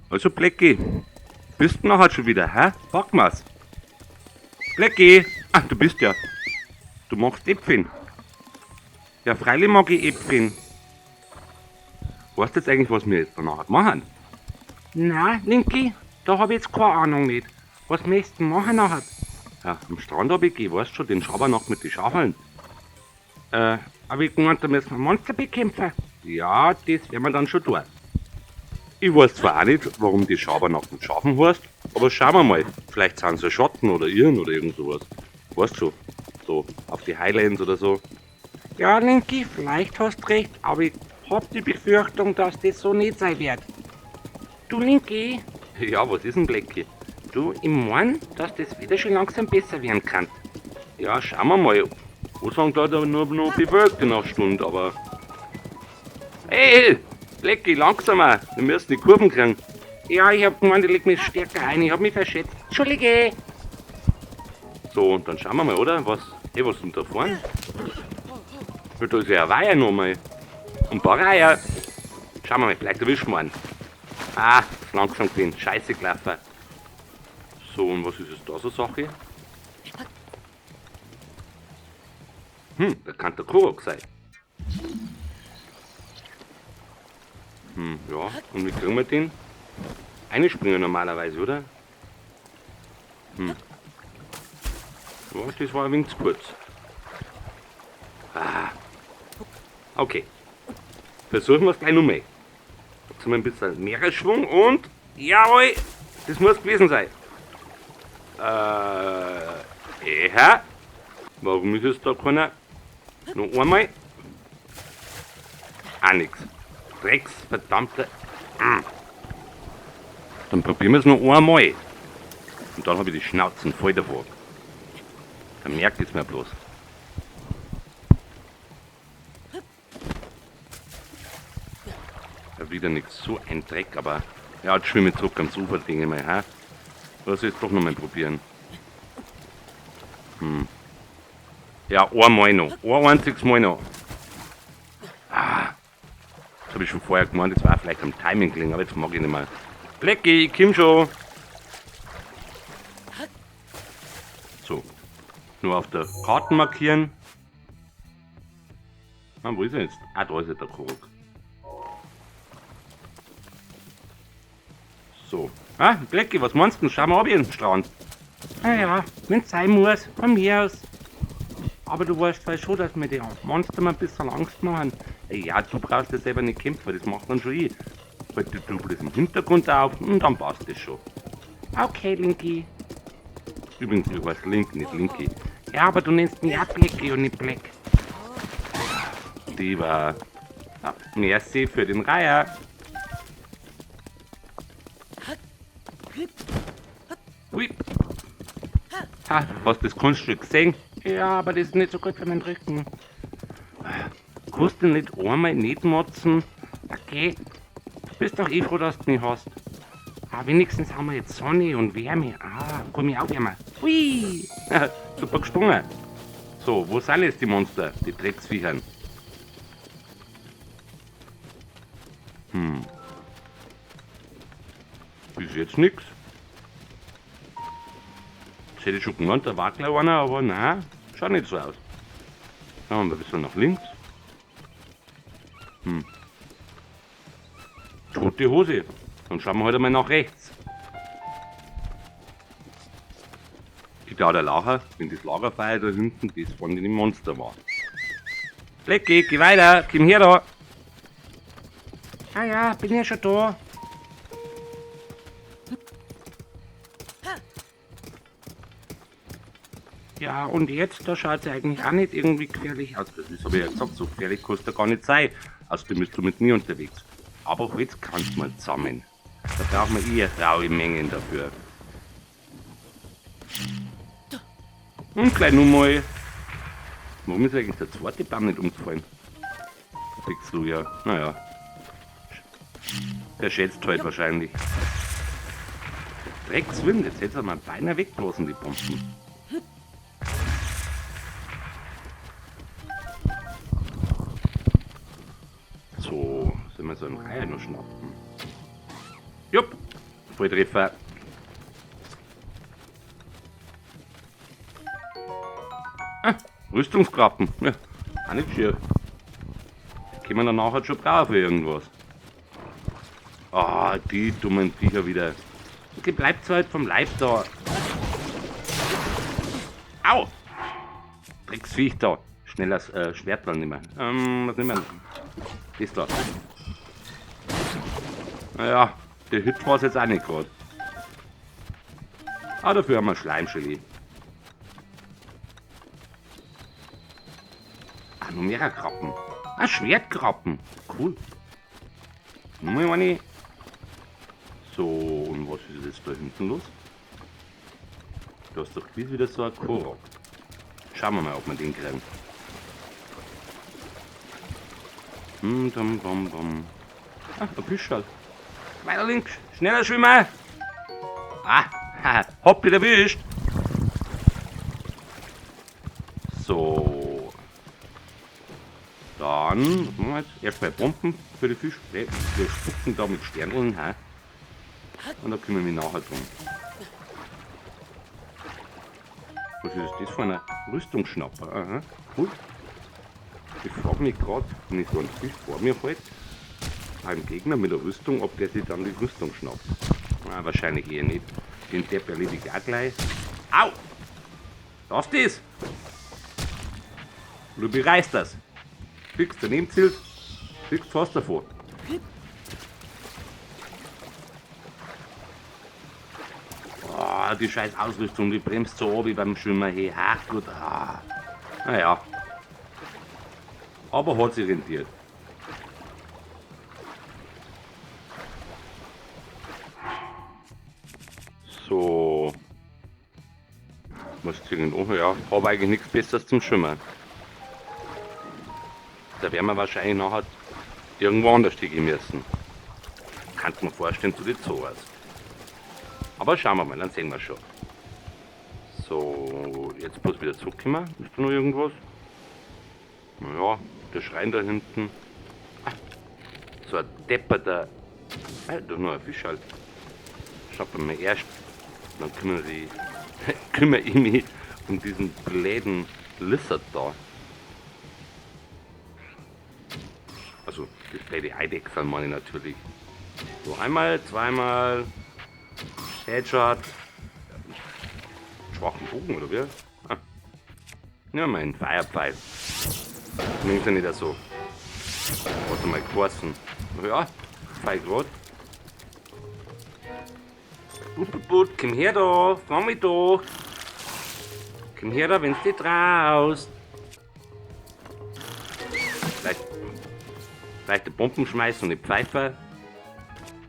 Also Blecki, bist du nachher schon wieder, hä? Packen wir's. Blecki! Ah, du bist ja. Du magst Äpfeln. Ja, freilich mag ich Äpfeln. Weißt du jetzt eigentlich, was wir jetzt danach machen? Na, Linki, da hab ich jetzt keine Ahnung nicht. Was möchtest du machen nachher? Ja, am Strand hab ich geh, weißt schon, den Schabernack mit den Schafeln. Aber ich gemeint, da müssen wir Monster bekämpfen. Ja, das werden wir dann schon tun. Ich weiß zwar auch nicht, warum die Schabernack mit Schafen heißt, aber schauen wir mal. Vielleicht sind sie Schotten oder Iren oder irgend sowas. Weißt schon, so auf die Highlands oder so. Ja, Linki, vielleicht hast du recht, aber ich hab die Befürchtung, dass das so nicht sein wird. Du, Linki? Ja, was ist denn, Blecki? Du, ich mein, dass das wieder schon langsam besser werden kann. Ja, schauen wir mal. Wo sagen da nur noch bewölkt in einer Stunde, aber... Hey, Blecki, langsamer! Wir müssen die Kurven kriegen. Ja, ich hab gemeint, ich leg mich stärker ein, ich hab mich verschätzt. Entschuldige! So, und dann schauen wir mal, oder? Was, hey, was ist denn da vorne? Ja, da ist ja ein Weiher nochmal. Und ein paar Reiher. Schauen wir mal, vielleicht erwischen wir einen. Ah, ist langsam gewesen. Scheiße gelaufen. So, und was ist es da so Sache? Da kann der Korok sein. Ja, und wie kriegen wir den? Einspringen normalerweise, oder? Ja, das war ein wenig zu kurz. Ah. Okay. Versuchen wir's gleich nochmal. Jetzt haben wir ein bisschen Meeresschwung und... Jawohl! Das muss gewesen sein. Hä? Warum ist es da keiner? Noch einmal. Auch nix. Drecks, verdammte. Dann probieren wir's noch einmal. Und dann hab ich die Schnauzen voll davon. Dann merkt ich's mir bloß. Ja, wieder nix. So ein Dreck, aber... Ja, jetzt schwimme ich zurück ans Ufer, denke ich mal. Hä? Lass ich es doch noch mal probieren. Ja, einmal noch. Ein einziges Mal noch. Ah. Das hab ich schon vorher gemeint, das war vielleicht am Timing gelegen, aber jetzt mag ich nicht mehr. Blecki, ich komm schon. So. Nur auf der Karte markieren. Ah, wo ist er jetzt? Ah, da ist ja der Korok. So. Ah, Blecki, was meinst du denn? Schauen wir ab hier den Strand. Naja, wenn's sein muss, von mir aus. Aber du weißt zwar schon, dass mir die Monster mal ein bisschen Angst machen. Ja, du brauchst ja selber nicht kämpfen, das macht dann schon ich. Halt die Double im Hintergrund auf und dann passt das schon. Okay, Linki. Übrigens, ich heiße Link, nicht Linki. Ja, aber du nennst mich auch Blecki und nicht Black. Die war... Ja, merci für den Reiher. Ui. Ha, hast du das Kunststück gesehen? Ja, aber das ist nicht so gut für meinen Rücken. Kannst du nicht einmal nicht motzen? Okay, du bist doch eh froh, dass du mich hast. Ah, wenigstens haben wir jetzt Sonne und Wärme. Ah, komm ich auch wärmer. Hui! Super gesprungen. So, wo sind jetzt die Monster? Die Drecksviechern. Bis jetzt nix. Jetzt hätte ich schon gemeint, da war gleich einer, aber nein, schaut nicht so aus. Dann haben wir ein bisschen nach links. Tote Hose. Dann schauen wir heute mal nach rechts. Ich da der Lacher, wenn das Lagerfeuer da hinten das von dem Monster war. Blecki, geh weiter, komm her da. Ja, ja, bin ja schon da. Ja, und jetzt, da schaut's ja eigentlich auch nicht irgendwie gefährlich aus. Das hab ich ja gesagt, so gefährlich kann's da gar nicht sein. Außerdem bist du mit mir unterwegs. Aber Holz kannst du mal zusammen. Da brauchen wir eher raue Mengen dafür. Und gleich nochmal. Warum ist eigentlich der zweite Baum nicht umgefallen? Kriegst du ja. Naja. Der schätzt halt wahrscheinlich. Dreckswind, jetzt hätte er mal beinahe wegblasen, die Bomben. So, sollen wir so einen Reiher noch schnappen? Jupp, Volltreffer. Ah, Rüstungskrabben. Ja, auch nicht schier. Die können wir dann nachher schon brauchen für irgendwas. Ah, die dummen Viecher wieder. Die bleibt halt vom Leib da. Au! Drecksviech da. Schneller Schwert dran nehmen. Was nehmen wir? Das da. Naja, der Hit war's jetzt auch nicht grad. Ah, dafür haben wir Schleimgelee. Ah, noch mehrere Krabben. Ah, Schwertkrabben. Cool. Nochmal eine. So, und was ist jetzt da hinten los? Da ist doch gewiss wieder so ein Korok. Schauen wir mal, ob wir den kriegen. Dum, bum, bum. Ah, ein Fischl. Weiter links. Schneller schwimmen. Ah, haha, hab dich erwischt. So. Dann, was machen wir jetzt? Erstmal Bomben für die Fische. Wir spucken da mit Sterneln, hä? Und da kümmern wir mich nachher drum. Was ist das für eine Rüstungsschnapper? Aha, cool. Ich frage mich grad, wenn ich so einen Fisch vor mir halte, einem Gegner mit der Rüstung, ob der sich dann die Rüstung schnappt. Na, wahrscheinlich eher nicht. Den Depp erledige ich auch gleich. Au! Lass das! Du bereißt das! Fix daneben zielt, fix fast davor. Oh, die scheiß Ausrüstung, die bremst so ab wie beim Schwimmen. Hey, ach gut. Ah. Naja. Aber hat sich rentiert. So. Was ziehen denn? Ja, hab eigentlich nichts Besseres zum Schwimmen. Da werden wir wahrscheinlich nachher irgendwo anders gehen müssen. Kann man vorstellen, zu den Zoas. Aber schauen wir mal, dann sehen wir schon. So, jetzt bloß wieder zurückkommen. Ist da noch irgendwas? Naja, der Schrein da hinten. Ah, so ein depperter. Ah, da ist noch ein Fisch halt. Schaut man mal erst. Dann kümmere ich mich um diesen bläden Lizard da. Also, das blöde Eidechsel meine ich natürlich. So, einmal, zweimal. Headshot. Schwachen Bogen, oder wie? Ah. Nehmen wir mal einen Firepfeil. Nimmt er nicht so. Warte mal, geheißen. Ja, Pfeil grad. But, but, but, komm her da, fang mich doch. Komm her da, wenn's dich traust. Vielleicht die Bomben schmeißen und die Pfeife.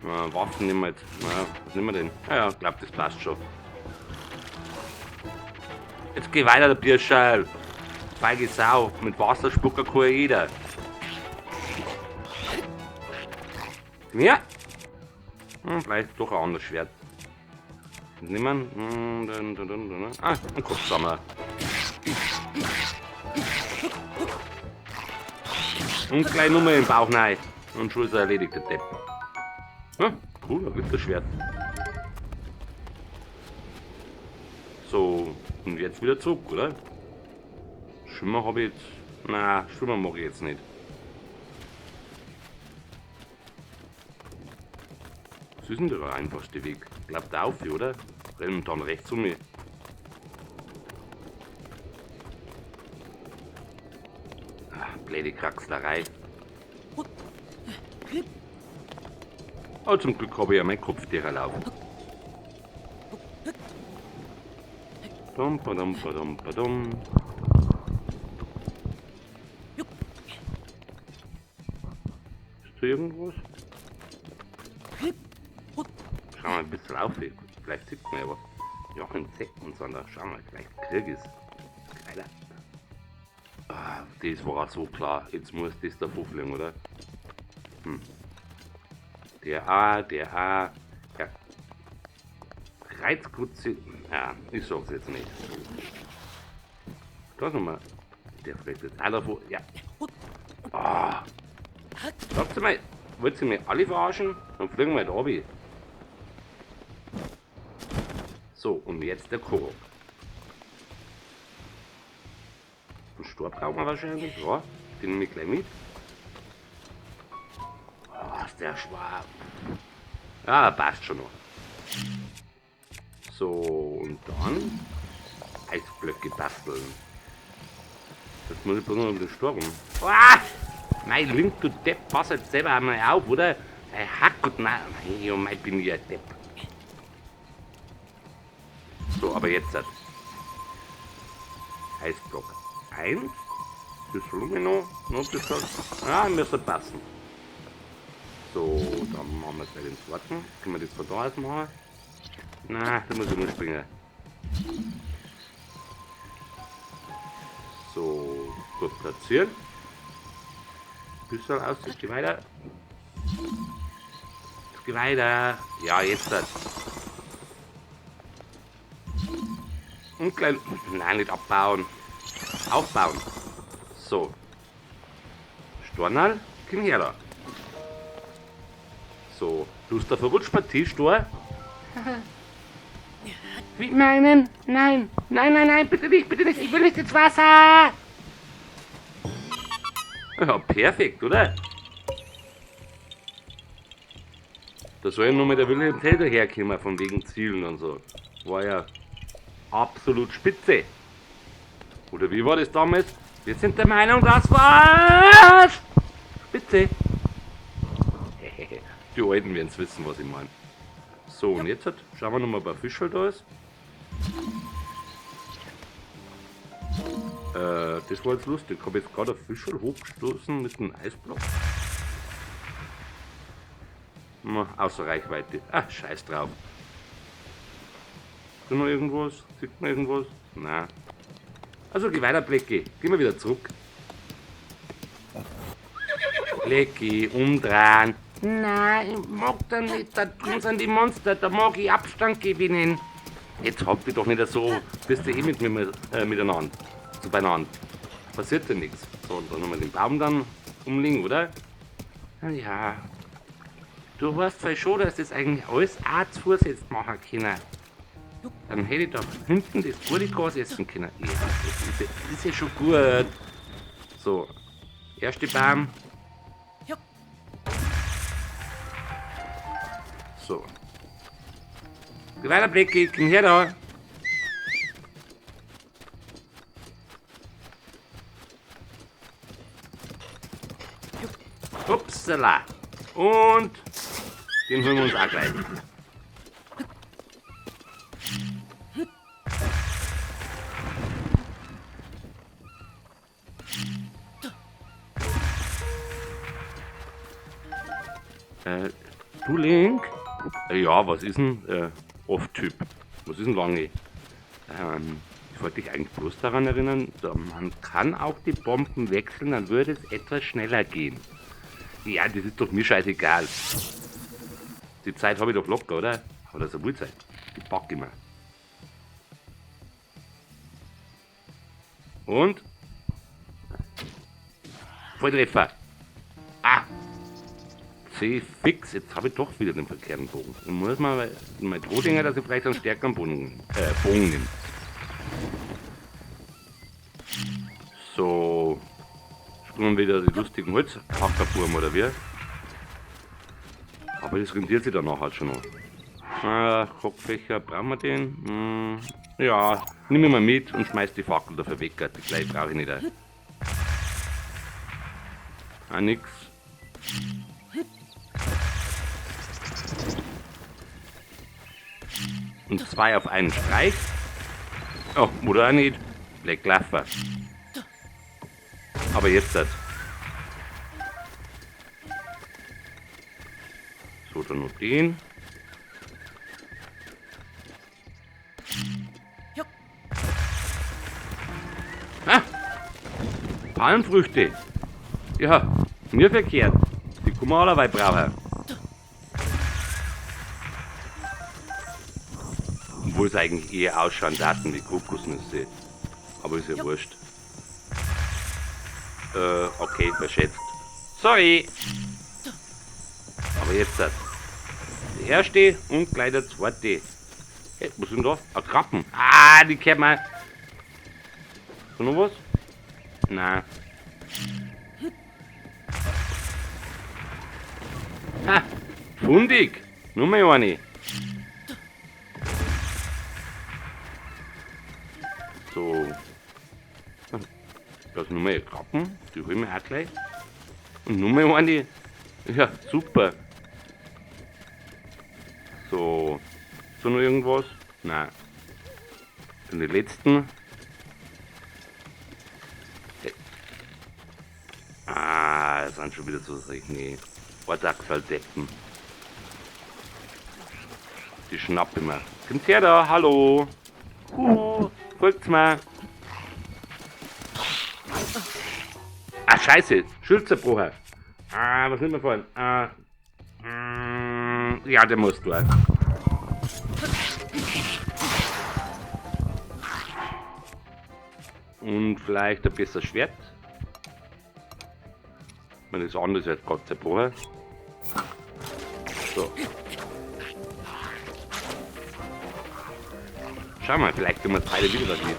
Waffen nehmen wir jetzt. Na, was nehmen wir denn? Ja, ja, ich glaub, das passt schon. Jetzt geh weiter, der Bierschall. Feige Sau. Mit Wasserspucker kann jeder. Ja. Vielleicht doch ein anderes Schwert. Nehmen wir. Ah, ein Kopfsammer. Und gleich nochmal im Bauch rein. Und schon ist er erledigt, der Depp. Ja, cool, ein Ritterschwert. So, und jetzt wieder zurück, oder? Schwimmer hab ich jetzt. Na, Schwimmer mag ich jetzt nicht. Was ist denn der einfachste Weg? Ich glaub, da auf, oder? Rennen dann rechts um mich. Ach, blöde Kraxlerei. Aber zum Glück habe ich ja meinen Kopftierer laufen. Dum, badum, badum, badum. Ist da irgendwas? Schauen wir mal ein bisschen auf. Vielleicht sieht man ja was. Ja, Insekten, sondern schauen wir mal, vielleicht krieg ich's. Geiler. Ah, das war auch so klar. Jetzt muss das da vorfliegen, oder? Der A, der A, der Reizkreuze. Ja, ich sag's jetzt nicht. Da nochmal. Der fliegt jetzt auch davor. Ja. Ah. Sagt's mal, wollt ihr mich alle verarschen? Dann fliegen wir halt runter. So, und jetzt der Korok. Einen Stor brauchen wir wahrscheinlich. Ja, den nehme ich gleich mit. Oh, ist der schwer. Ja, passt schon noch. So, und dann Eisblöcke basteln. Jetzt muss ich bloß noch um den Stor rum. Ah! Mein Link, du Depp, pass jetzt selber einmal auf, oder? Hey, Hack und nein, oh mein, bin ich ein Depp. So, aber jetzt hat Eisblock 1. Das Lumino, noch ein bisschen. Ja, müsste passen. So, dann machen wir gleich den zweiten. Können wir das von da aus machen? Na, da muss ich umspringen. So, gut platzieren. Bisschen aus, es geht weiter. Es geht weiter. Ja, jetzt das. Und gleich. Nein, nicht abbauen. Aufbauen. So. Stornal, komm her da. So, du hast da Verrutschpartie, Stor? Wie meinen? Nein, nein, nein, nein, bitte nicht, ich will nicht ins Wasser! Ja, perfekt, oder? Da soll ja nur mal der Wilhelm Tell daherkommen, von wegen Zielen und so. War ja absolut spitze. Oder wie war das damals? Wir sind der Meinung, das war's! Spitze! Die Alten werden's wissen, was ich meine. So, und jetzt schauen wir nochmal, ob ein Fischl da ist. Das war jetzt lustig. Ich hab jetzt gerade ein Fischl hochgestoßen mit einem Eisblock. Na, außer Reichweite. Ah, scheiß drauf. Ist da noch irgendwas? Sieht man irgendwas? Nein. Also geh weiter, Blecki. Geh mal wieder zurück. Blecki, umdrehen. Nein, ich mag da nicht. Da drüben sind die Monster. Da mag ich Abstand gewinnen. Jetzt hab dich doch nicht so. Bist du eh mit mir miteinander. So beieinander. Passiert ja nichts. So, und dann nochmal den Baum dann umlegen, oder? Ja. Du weißt zwar schon, dass das eigentlich alles auch zu Fuß jetzt machen können. Dann hätte ich da hinten das gute Gas essen können. Ja, das ist ja schon gut. So, erste Baum. So. Geh weiter, Blecki, komm her da. Upsala. Und den holen wir uns auch gleich. Du Link? Ja, was ist denn Off-Typ? Was ist denn Lange? Ich wollte dich eigentlich bloß daran erinnern, man kann auch die Bomben wechseln, dann würde es etwas schneller gehen. Ja, das ist doch mir scheißegal. Die Zeit habe ich doch locker, oder? Aber das ist eine Zeit. Die pack ich mir. Und? Volltreffer. Ah! C fix. Jetzt habe ich doch wieder den verkehrten Bogen. Ich muss mal mein Drohdinger, dass ich vielleicht einen stärkeren Bogen nehme. So. Springen wieder die lustigen Holzhackerburm, oder wie? Aber das rentiert sich danach halt schon noch. Ah, Kochfächer, brauchen wir den? Hm, ja, nimm ihn mal mit und schmeiß die Fackel dafür weg. Die gleich brauche ich nicht. Ah, nix. Und zwei auf einen Streich. Oh, oder auch nicht. Black Laffer. Aber jetzt halt. So, dann noch den. Ah! Palmfrüchte. Ja, mir verkehrt. Die kann man allerweil brauchen. Obwohl es eigentlich eher ausschauen Daten wie Kokosnüsse. Aber ist ja wurscht. Okay, verschätzt. Sorry! Aber jetzt das. Der erste und gleich der zweite. Hey, was sind da? Ah, Krabben. Ah, die kennt man. So, noch was? Nein. Ha, fundig. Nur mal eine. So. Da sind nur mal Krabben. Die holen wir auch gleich. Und nur mal eine. Ja, super. So. Ist da noch irgendwas? Nein. Dann die letzten. Ah, das sind schon wieder so solche Ortachseldeppen. Die schnapp ich mir. Kommt her da, hallo. Huhu, folgt's mir. Ah, scheiße, Schild zerbrochen. Ah, was nimmt man vorhin? Ah, ja, der muss durch. Und vielleicht ein besseres Schwert. Ich meine, das andere ist halt gerade zerbrochen. So. Schau mal, vielleicht können wir es beide wieder was mit.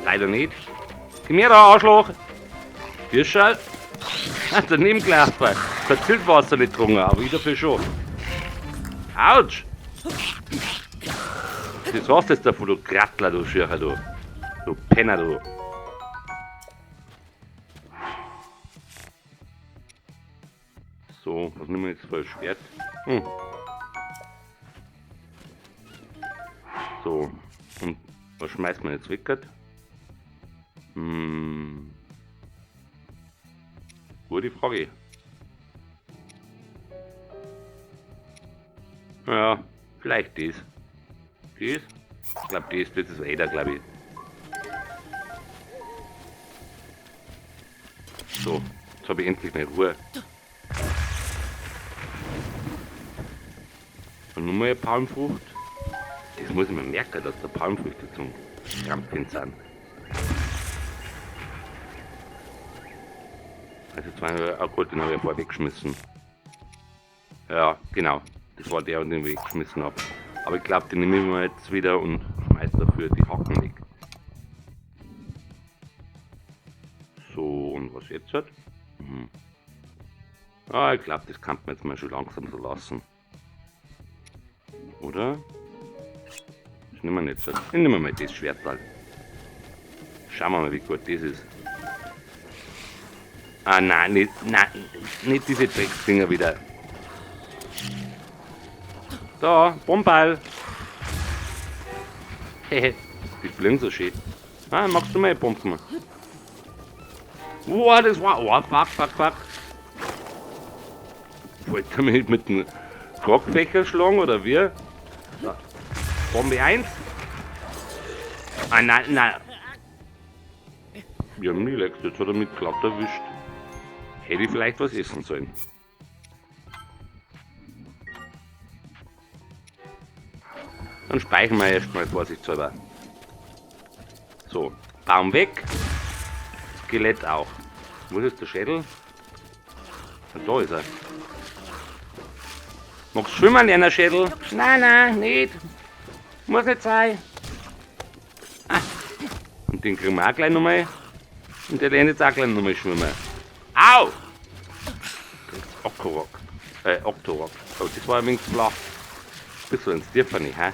Leider nicht. Komm her da, Arschloch! Hirscherl! Daneben gelaufen. Das Wildwasser nicht getrunken, aber ich dafür schon. Autsch! Das war's jetzt davon, du Krattler, du Schircher, du. Du Penner, du. So, was nehmen wir jetzt für ein Schwert? Hm. So, und was schmeißt man jetzt weg? Hm. Gute Frage. Ja, vielleicht das. Das? Ich glaube, das ist jeder, glaube ich. So, jetzt habe ich endlich meine Ruhe. Und nochmal eine Palmfrucht. Das muss ich mir merken, dass da Palmfrüchte zum Krampfen sind. Also zwei, oh gut, den habe ich ja vorher weggeschmissen. Ja, genau. Das war der, den ich weggeschmissen habe. Aber ich glaube, den nehme ich mir jetzt wieder und schmeiß dafür die Hacken weg. So, und was jetzt halt? Mhm. Ah, ich glaube, das kann man jetzt mal schon langsam so lassen. Oder? Das nehmen wir nicht so. Ich nehme mal das Schwert halt. Schauen wir mal, wie gut das ist. Ah nein, nicht, nein, nicht diese Drecksdinger wieder. Da, Bomball. Hehe, die fliegen so schön. Ah, magst du mal Bomben? Wow, das war. Oh, fuck, fuck, fuck. Wollt ihr mich mit dem Korkfächer schlagen oder wie? So. Bombe 1. Ah, nein, nein. Ja, Milex, jetzt hat er mich glatt erwischt. Hätte ich vielleicht was essen sollen. Dann speichern wir erstmal vorsichtshalber. So, Baum weg. Skelett auch. Wo ist der Schädel? Und da ist er. Magst du schwimmen, lerner Schädel? Nein, nein, nicht. Muss nicht sein. Ah. Und den kriegen wir auch gleich nochmal. Und der lernt jetzt auch gleich nochmal schwimmen. Au! Das ist Octorok. Octorok. Oh, das war ein wenig flach. Bisschen ins Tiefe nicht, hä?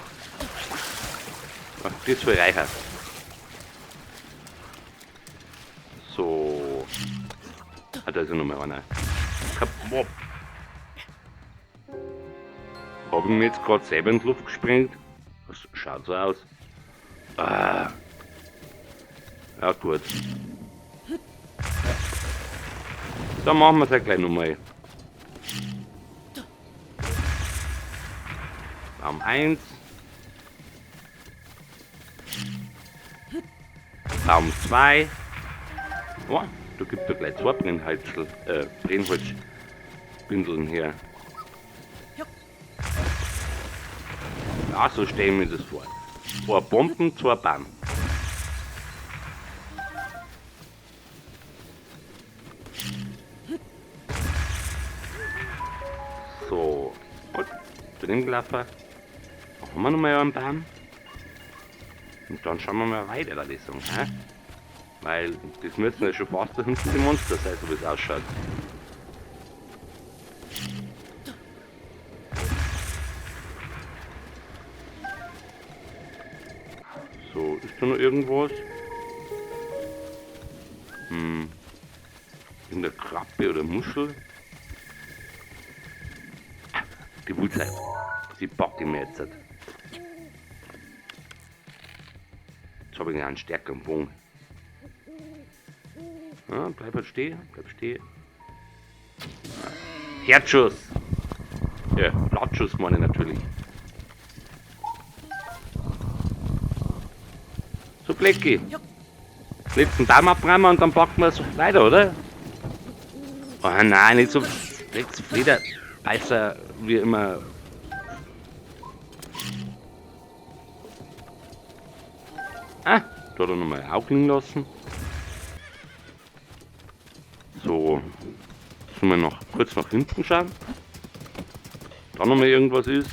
Ach, das soll reichen. So. Ah, da ist ja nochmal einer. Kaputt. Hab ich mir jetzt gerade selber in die Luft gesprengt? Das schaut so aus. Ah. Ja, gut. Dann machen wir es ja gleich nochmal. Baum 1. Baum 2. Oh, da gibt es ja gleich zwei Brennholzbindeln her. Ja, so stellen wir das vor. 2 Bomben, 2 Baum. So. Und daneben gelaufen. Haben wir noch mal einen Baum. Und dann schauen wir mal weiter, da ich sagen. Hä? Weil das müssen ja schon fast da hinten die Monster sein, so wie es ausschaut. So, ist da noch irgendwas? Hm. Irgendeine Krabbe oder Muschel? Ah, die Wulzeit. Die packe ich mir jetzt. Jetzt habe ich einen stärkeren Bogen. Ja, bleib halt stehen, bleib stehen. Herzschuss! Ja, Blattschuss meine ich natürlich. So, Blecki. Letzten Daumen abräumen und dann packen wir es weiter, oder? Oh nein, nicht so Flederbeißer wie immer. Ah, da hat er nochmal Augen liegen lassen. So, sollen wir noch kurz nach hinten schauen? Da nochmal irgendwas ist,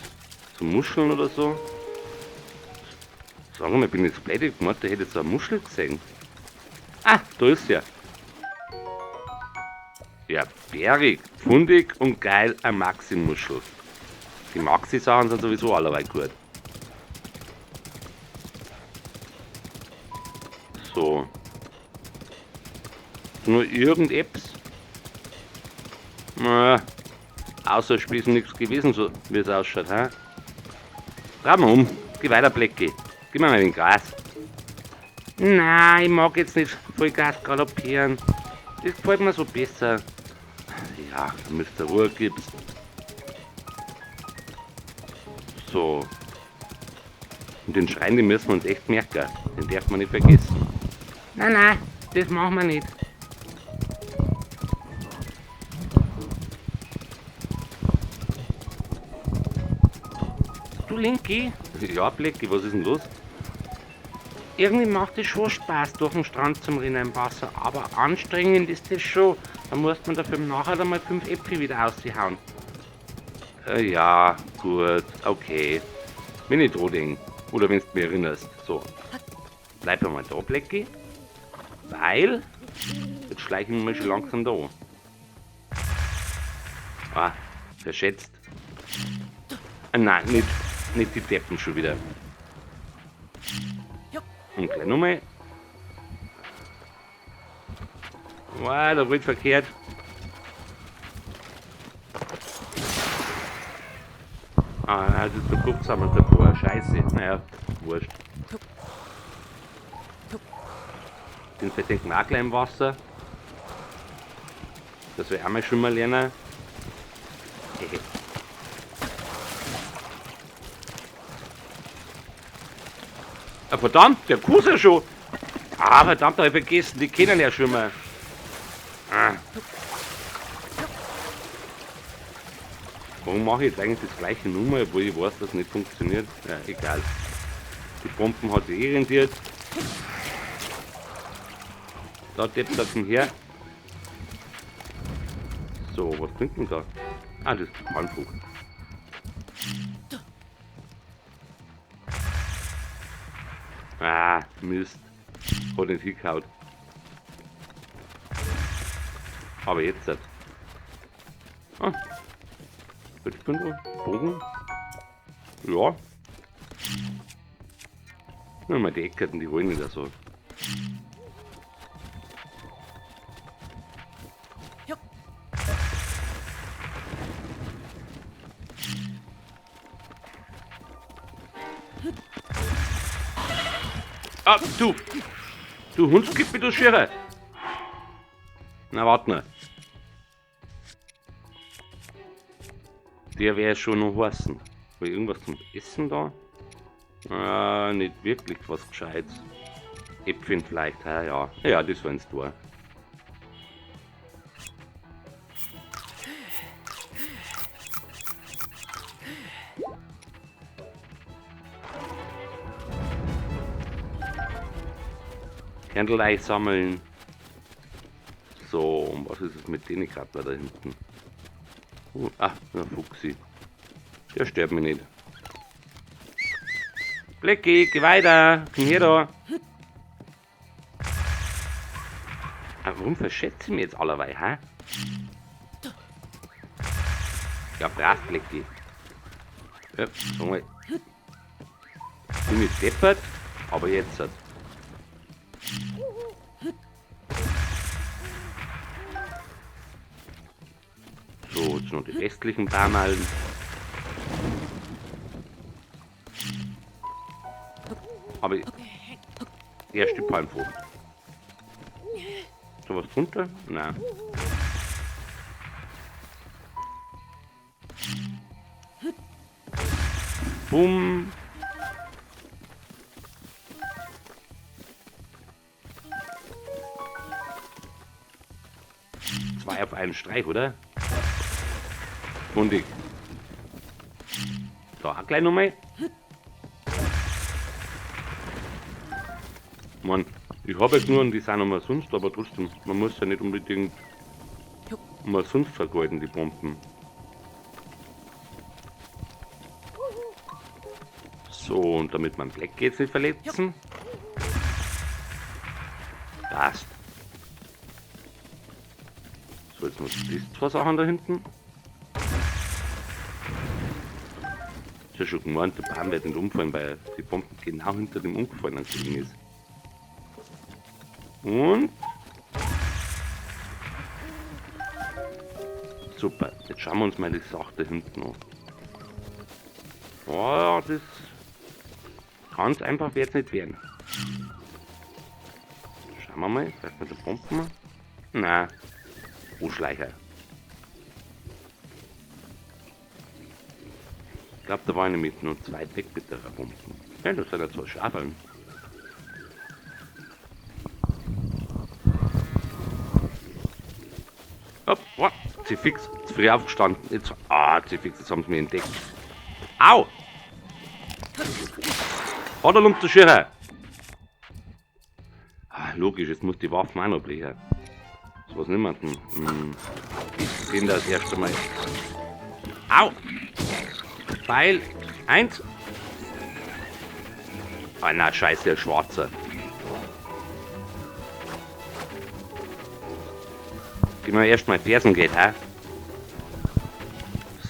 so Muscheln oder so. Sagen wir mal, ich bin jetzt blöd gemacht, da hätte ich so eine Muschel gesehen. Ah, da ist sie. Ja, bärig, fundig und geil, eine Maxi-Muschel. Die Maxi-Sachen sind sowieso allerweil gut. So. Nur irgendetwas. Naja, außer Spiel ist nichts gewesen, so wie es ausschaut. Hä? Dreh mal um. Geh weiter, Blecki. Gib mir mal den Gras. Nein, ich mag jetzt nicht Vollgas galoppieren. Das gefällt mir so besser. Ja, damit du Ruhe gibst. So. Und den Schrein, den müssen wir uns echt merken. Den darf man nicht vergessen. Nein, nein, das machen wir nicht. Du Linki? Ja, Blecki, was ist denn los? Irgendwie macht es schon Spaß, durch den Strand zum Rennen im Wasser, aber anstrengend ist das schon. Da muss man dafür nachher einmal 5 Äpfel wieder raushauen. Ja, gut, okay. Wenn ich dran denk. Oder wenn du mich erinnerst. So. Bleib einmal da, Blecki. Weil, jetzt schleichen wir schon langsam da an. Ah, verschätzt. Ah, nein, nicht die Deppen schon wieder. Und gleich nochmal. Wow, da wird verkehrt. Ah, das ist der Kopf zusammen davor. Scheiße. Naja, wurscht. Den versenken wir auch gleich im Wasser. Dass wir einmal schwimmen lernen. Hehe. Ah, verdammt, der Kuh ist ja schon. Ah, verdammt, hab ich vergessen, die können ja schwimmen. Ah. Warum mache ich jetzt eigentlich das gleiche Nummer, obwohl ich weiß, dass es nicht funktioniert? Ja, egal. Die Bomben hat sich eh rentiert. Da deppt das her. So, was bringt denn da? Ah, das ist Kornfrucht. Ah, Mist. Hat nicht hingehauen. Aber jetzt halt. Ah. Holzbündel, Bogen. Ja. Nur mal die Eckkarten, die wollen nicht so. Ah, du! Du Hundskippe, du Schere! Na, warte mal. Der wär schon noch heißen. War irgendwas zum Essen da? Ah, nicht wirklich was Gescheites. Äpfeln vielleicht, ja, ja. Ja, das war ins Tor. Kernelei sammeln. So, und was ist es mit den Krabbler da hinten? Oh, ah, der Fuchsi. Der stört mich nicht. Blackie, geh weiter. Komm her da. Ah, warum verschätze ich mich jetzt allerweil, hä? Ja, brav, Blackie. Ja, sag mal. Bin nicht deppert, aber jetzt. So, jetzt noch die restlichen Bamalen. Aber erste Palmfrucht. So was drunter? Nein. Bumm. Zwei auf einen Streich, oder? Fundig. So, auch gleich nochmal. Man, ich habe jetzt nur und die sind umsonst, aber trotzdem, man muss ja nicht unbedingt umsonst vergeuden, die Bomben. So, und damit man Black jetzt nicht verletzen. Passt. So, jetzt noch die zwei Sachen da hinten. Ist ja schon gemeint, der Baum wird nicht umfallen, weil die Bombe genau hinter dem Umgefallenen gelegen ist. Und super, jetzt schauen wir uns mal die Sache da hinten an. Oh, das ganz einfach wird's nicht werden. Schauen wir mal, vielleicht mit der Bomben. Nein, Anschleicher. Ich glaub, da waren nämlich nur zwei weg mit der Bomben. Ja, das sind ja zwei Schafeln. Hopp, oh, sie fix, zu früh aufgestanden. Jetzt, sie fix, jetzt haben sie mich entdeckt. Au! Hat er Lump zu schirren? Ah, logisch, jetzt muss die Waffen auch noch blechen. So was nimmt man denn? Ich bin das erste Mal. Au! Pfeil 1. Ah, na, scheiße, der Schwarze. Gib mir erstmal Fersen geht, hä?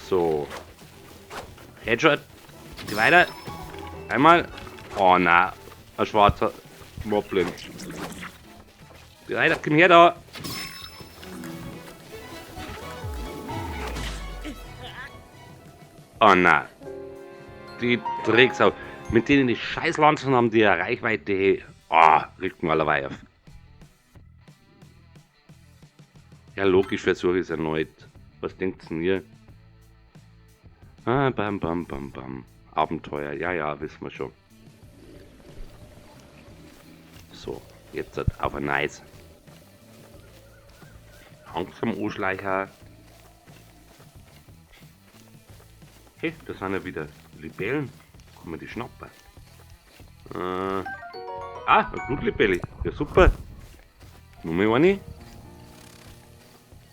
So. Headshot. Geh weiter. Einmal. Oh na, ein schwarzer Moblin. Geh weiter, komm her da. Oh na. Die Drecksau. Mit denen die Scheißlanzen haben die eine Reichweite. Oh, regt mir allerweil auf. Ja, logisch versuche ich es erneut. Was denkt's denn ihr? Ah, bam, bam, bam, bam. Abenteuer, ja, ja, wissen wir schon. So, jetzt auf ein Nice. Langsam Anschleicher. Hey, da sind ja wieder Libellen. Kann man die schnappen? Eine Blutlibelle. Ja, super. Nur mal eine.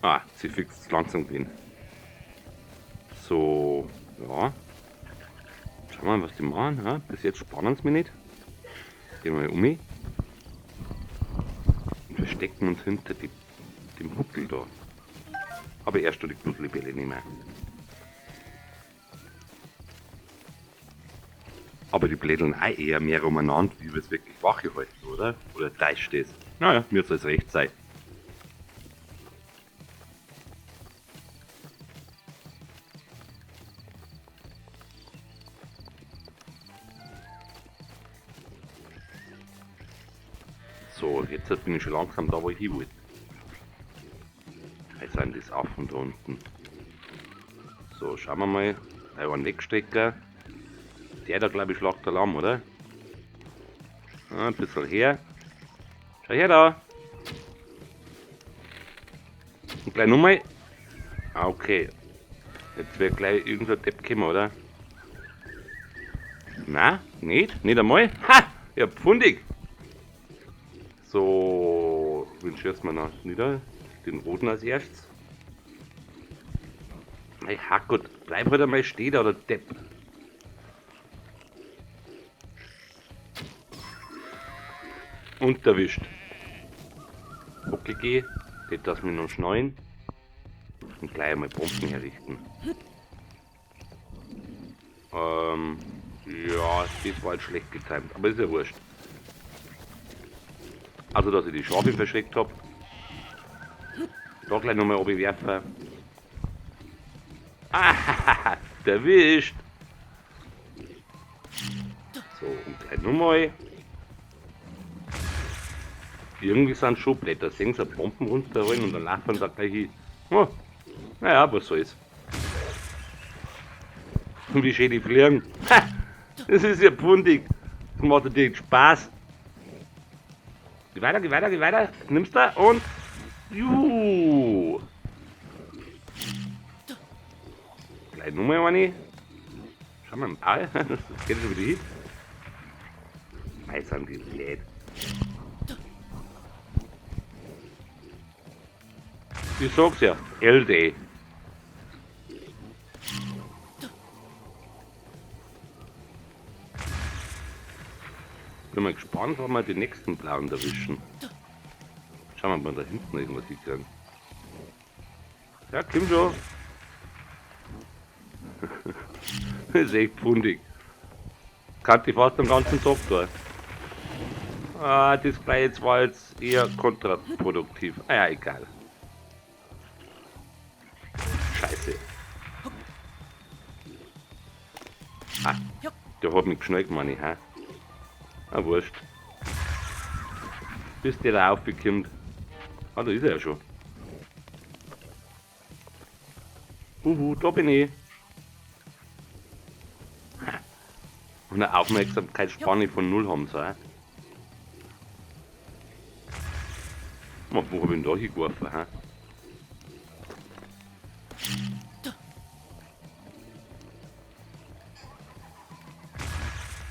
Ah, sie fixt langsam drin. So, ja. Schauen wir mal, was die machen. Ha? Bis jetzt spannen sie mich nicht. Gehen wir mal um. Und verstecken uns hinter dem Huckel da. Aber erst noch die Blutlibelle nehmen. Aber die blädeln auch eher mehr umeinander, wie wir es wirklich wach halten, oder? Oder täuscht das? Naja, mir soll's recht sein. So, jetzt bin ich schon langsam da, wo ich hin wollte. Jetzt sind das Affen da unten. So, schauen wir mal. Da war ein Wegstecker. Der da, glaub ich, schlagt Alarm, oder? Ah, ein bisschen her. Schau her da! Und gleich nochmal. Ah, okay. Jetzt wird gleich irgendein Depp kommen, oder? Na, nicht? Nicht einmal? Ha! Ja, pfundig! So, wen schießt man noch nieder? Den roten als erstes. Ey, Herrgott, bleib halt einmal stehen da, der Depp. Und erwischt. Okay, das lass mich noch schneien. Und gleich einmal Bomben herrichten. Ja, das war jetzt schlecht getimt, aber ist ja wurscht. Also, dass ich die Schafe verschreckt hab. Da gleich nochmal runterwerfen. Ah, erwischt! So, und gleich nochmal. Irgendwie sind schon Blätter. Sehen sie Bomben runterrollen und dann laufen sie gleich hin. Oh, naja, was soll's. Und wie schön die fliegen. Ha, das ist ja pundig. Das macht natürlich Spaß. Geh weiter, geh weiter, geh weiter. Nimmst du und. Juhu. Gleich nochmal eine. Schau mal, ah, das geht schon wieder hin. Mei, sind die blöd. Ich sag's ja, LD. Bin mal gespannt, wann wir die nächsten blauen erwischen. Schauen wir mal, ob wir da hinten irgendwas hinkriegen. Ja, komm schon. Das ist echt pfundig. Kann ich fast den ganzen Tag da. Ah, das gleich jetzt war jetzt eher kontraproduktiv. Ah ja, egal. Scheiße. Ah, der hat mich geschnallt, meine ich, hä? Ah, wurscht. Bis der da aufbekommt. Ah, da ist er ja schon. Uhu, da bin ich. Ha. Und eine Aufmerksamkeitsspanne von 0 haben sie, hä? Wo hab ich denn da hingeworfen, hä?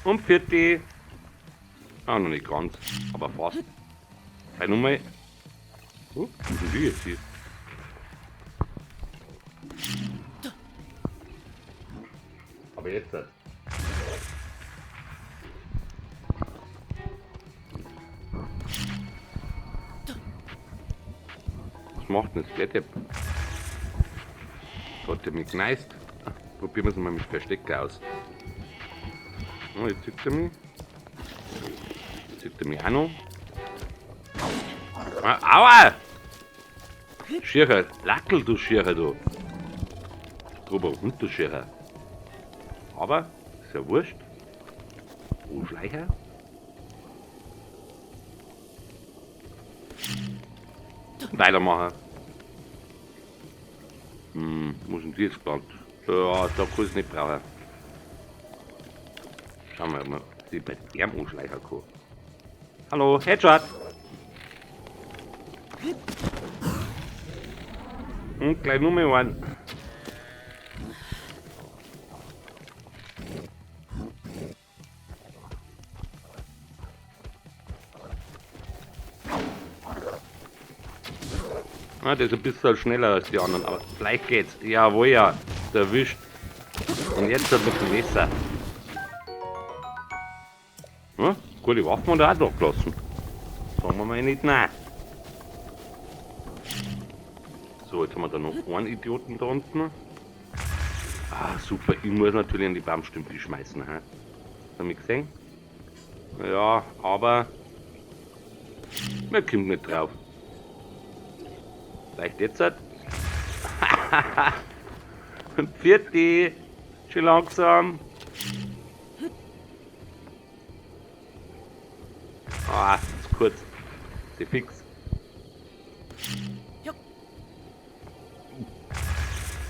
Und vierte. Ah, noch nicht ganz, aber fast. Gleich nochmal. Oh, wo sind die jetzt hier? Aber jetzt halt. Was macht denn das Blätter? Da hat der mich geneist. Ah, probieren wir es mal mit Verstecker aus. Oh, jetzt zieht er mich. Jetzt zieht er mich auch noch. Ah, aua! Schierer, Lackel, du Schierer, du. Drüber runter, Schierer. Aber, ist ja wurscht. Oh, Schleicher. Weitermachen. Wo sind die jetzt gelandet? Ja, da kann ich's nicht brauchen. Schauen wir mal, ob ich bei dem anschleichen kann. Hallo, Headshot! Und gleich nur mehr einen. Ah, der ist ein bisschen schneller als die anderen, aber gleich geht's. Jawohl, ja, erwischt. Und jetzt ein bisschen besser. Ja, gute Waffen hat er auch da gelassen. Sagen wir mal nicht nein. So, jetzt haben wir da noch einen Idioten da unten. Ah, super, ich muss natürlich an die Baumstümpfe schmeißen. Hä? Hast du mich gesehen? Ja, aber man kommt nicht drauf. Vielleicht jetzt halt. Vierte. Schön langsam. Ah, ist kurz. Ist fix.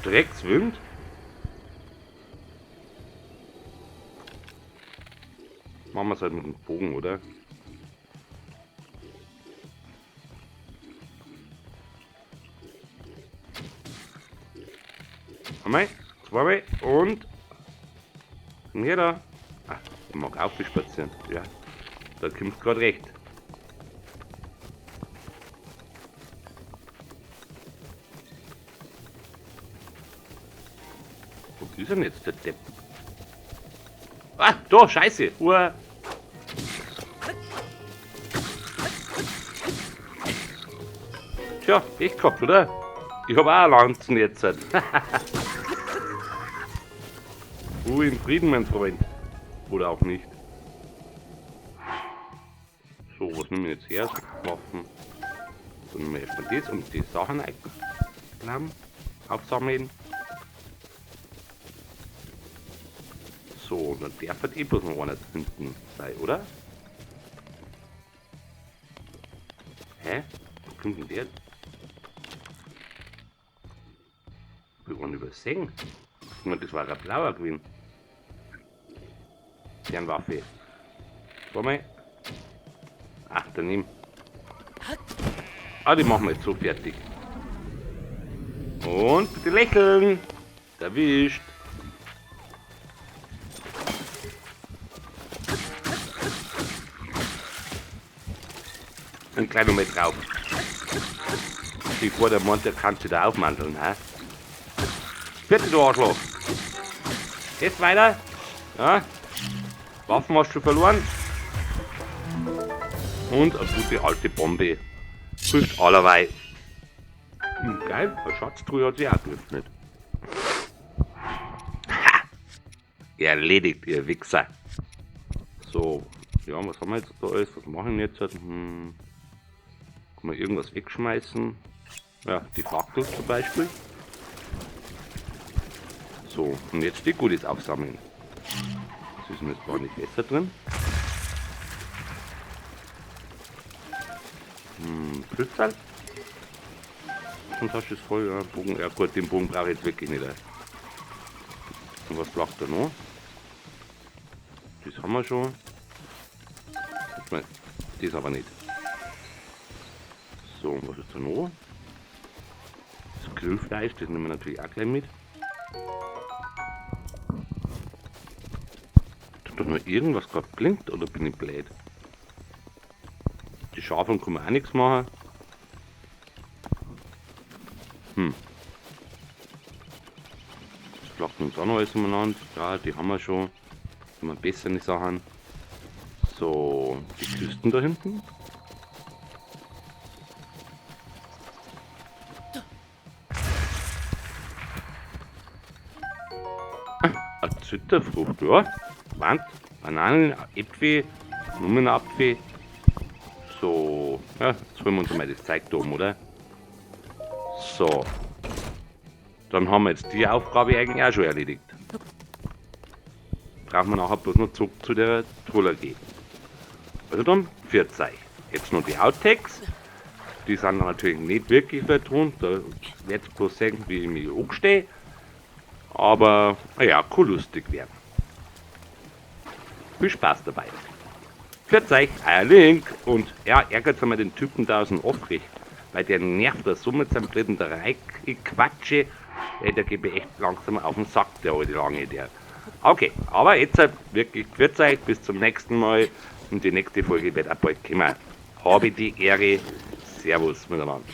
Dreckswind. Machen wir's halt mit dem Bogen, oder? Einmal, zweimal und hier da. Ah, ich mag auch viel spazieren. Ja, da kommt's grad recht. Wo ist denn jetzt der Depp? Ah, da, Scheiße! Uhr! Tja, Pech gehabt, oder? Ich hab auch eine Lanzen jetzt. Ruhe in Frieden, mein Freund. Oder auch nicht. So, was nehmen wir jetzt her? Waffen. So, nehmen wir erstmal das und die Sachen einklammern. Aufsammeln. So, und dann darf halt eh bloß noch einer hinten sein, oder? Hä? Wo kommt denn der? Wir wollen übersehen. Ich meine, das war ein blauer gewesen. Fernwaffe. Warte mal. Ach, daneben. Ah, die machen wir jetzt so fertig. Und bitte lächeln. Erwischt. Ein kleiner Moment drauf. Bevor der Mann, der kann sich da aufmanteln, hä? Bitte, du Arschloch. Jetzt weiter. Ja. Waffen hast du schon verloren. Und eine gute alte Bombe. Hilft allerweil. Geil, eine Schatztruhe hat sich auch geöffnet. Ha! Erledigt, ihr Wichser. So, ja, was haben wir jetzt da alles? Was machen wir jetzt? Kann man irgendwas wegschmeißen? Ja, die Fackel zum Beispiel. So, und jetzt die Goodies aufsammeln. Das ist mir jetzt gar nicht besser drin. Pilzal. Und Tasche ist voll, ja. Bogen, ja gut, den Bogen brauche ich jetzt wirklich nicht. Und was braucht er noch? Das haben wir schon. Das aber nicht. So, und was ist da noch? Das Grillfleisch, das nehmen wir natürlich auch gleich mit. Hat doch noch irgendwas gerade blinkt, oder bin ich blöd? Die Schafe kann man auch nichts machen. Das flacht uns auch noch alles umeinander. Ja, die haben wir schon. Haben wir bessere Sachen. So, die Küsten da hinten. Eine Zitterfrucht, ja. Wand, Bananen, Äpfel, Blumenapfel. So, ja, jetzt holen wir uns mal das Zeug da oben, oder? So. Dann haben wir jetzt die Aufgabe eigentlich auch schon erledigt. Brauchen wir nachher bloß noch zurück zu der Trulla gehen. Also dann, pfiat euch. Jetzt noch die Outtakes. Die sind natürlich nicht wirklich vertont. Da werdet ihr bloß sehen, wie ich mich anstehe. Aber, naja, kann lustig werden. Viel Spaß dabei. Pfiat euch, euer Link. Und ja, ärgert einmal den Typen da aus dem Aufrecht. Weil der nervt da so mit seinem blöden Dreck. Ich quatsche. Ey, der geht mir echt langsam auf den Sack, der alte Lange, der. Okay, aber jetzt halt wirklich pfiat euch, bis zum nächsten Mal. Und die nächste Folge wird auch bald kommen. Habe die Ehre. Servus miteinander.